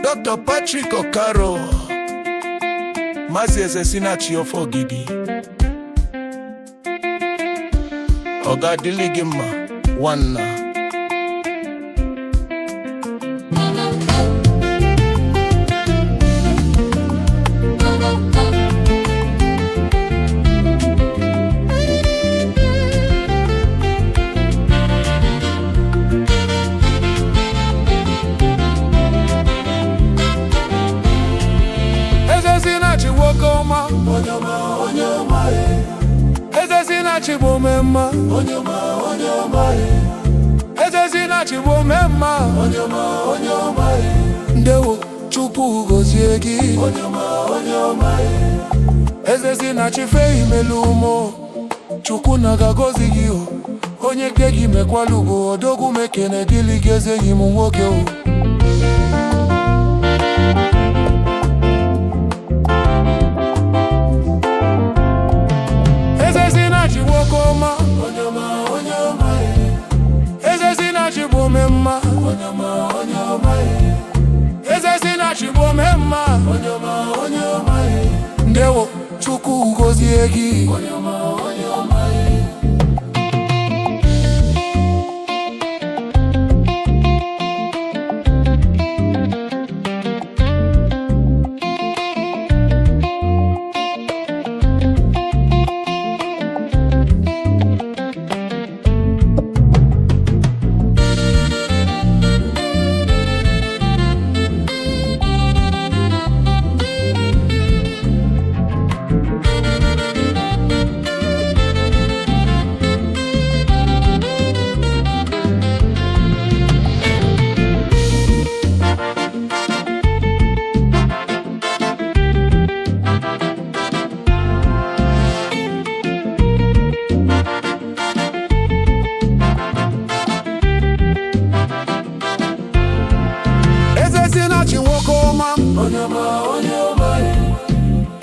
Dr. Patrick Okaro, Maazị Ezesinachi Ofogidi, ọ ga-adịlị gị mma nwanna. Ezesinachi nwoke ọma. Onye ọma, onye ọma, Ezesinachi bụ omemma. Onye ọma, onye ọma, Ezesinachi bụ omemma. Onye ọma, onye ọma, Ndewo, Chukwu gozie gị. Onye ọma, onye ọma, Ezesinachi fe imelu ụmụ Chukwu na ga-agọzi gị o. Onye ke gị mekwalugo odogwu mekene dịlị gị eze enyi m nwoke o. Ezesinachi nwoke ọma. Onye ọma, onye ọma, Ezesinachi bụ omemma. Onye ọma, onye ọma, Ezesinachi bụ omemma. Onye ọma, onye ọma, Ndewo, Chukwu gozie gị. Onye ọma, onye ọma. Ezesinachi nwoke ọma. Onye ọma, onye ọma,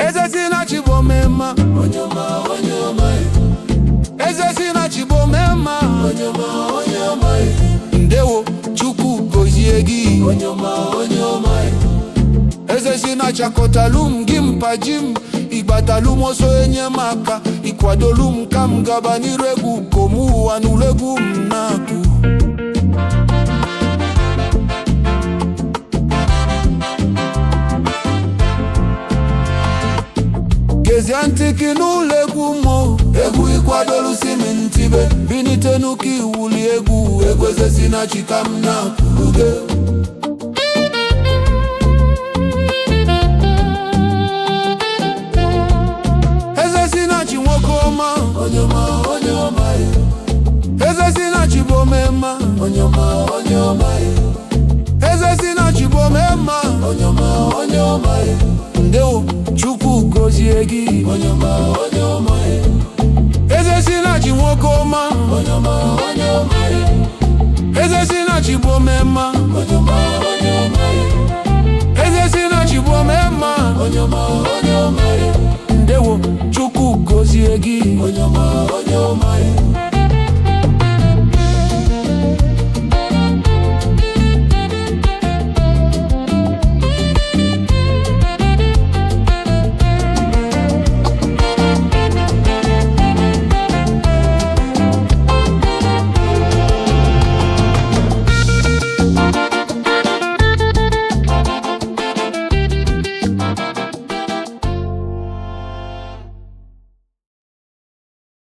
Ezesinachi bụ omemma. Onye ọma, onye ọma, Ezesinachi bụ omemma. Onye ọma, onye ọma, Ndewo, Chukwu gozie gị. Onye ọma, onye ọma, Ezesinachi akọtalụ m gị mpaji m, ịgbatalụ m ọsọ enyemaka, ịkwadolu m ka m gaba n'iru egwu kom ụwa n'ụlọ egwu m na-akụ. Gezie ntị gị n'ụlọ egwu mụ. Egwu ịkwadolu si m ntibe. Binitenu ka iwuli egwu. Egwu Ezesinachi ka m na-akwụruge. Ezesinachi nwoke ọma. Onye ọma, onye ọma, Ezesinachi bụ omemma. Onye ọma, onye ọma, Ezesinachi bụ omemma. Onye ọma, onye ọma, Ndewo, Chukwu gozie gị. Onye ọma, onye ọma, Ezesinachi nwoke ọma. Onye ọma, onye ọma, Ezesinachi bụ omemma. Onye ọma, onye ọma, Ezesinachi bụ omemma. Onye ọma, onye ọma, Ndewo, Chukwu gozie gị. Onye ọma, onye ọma.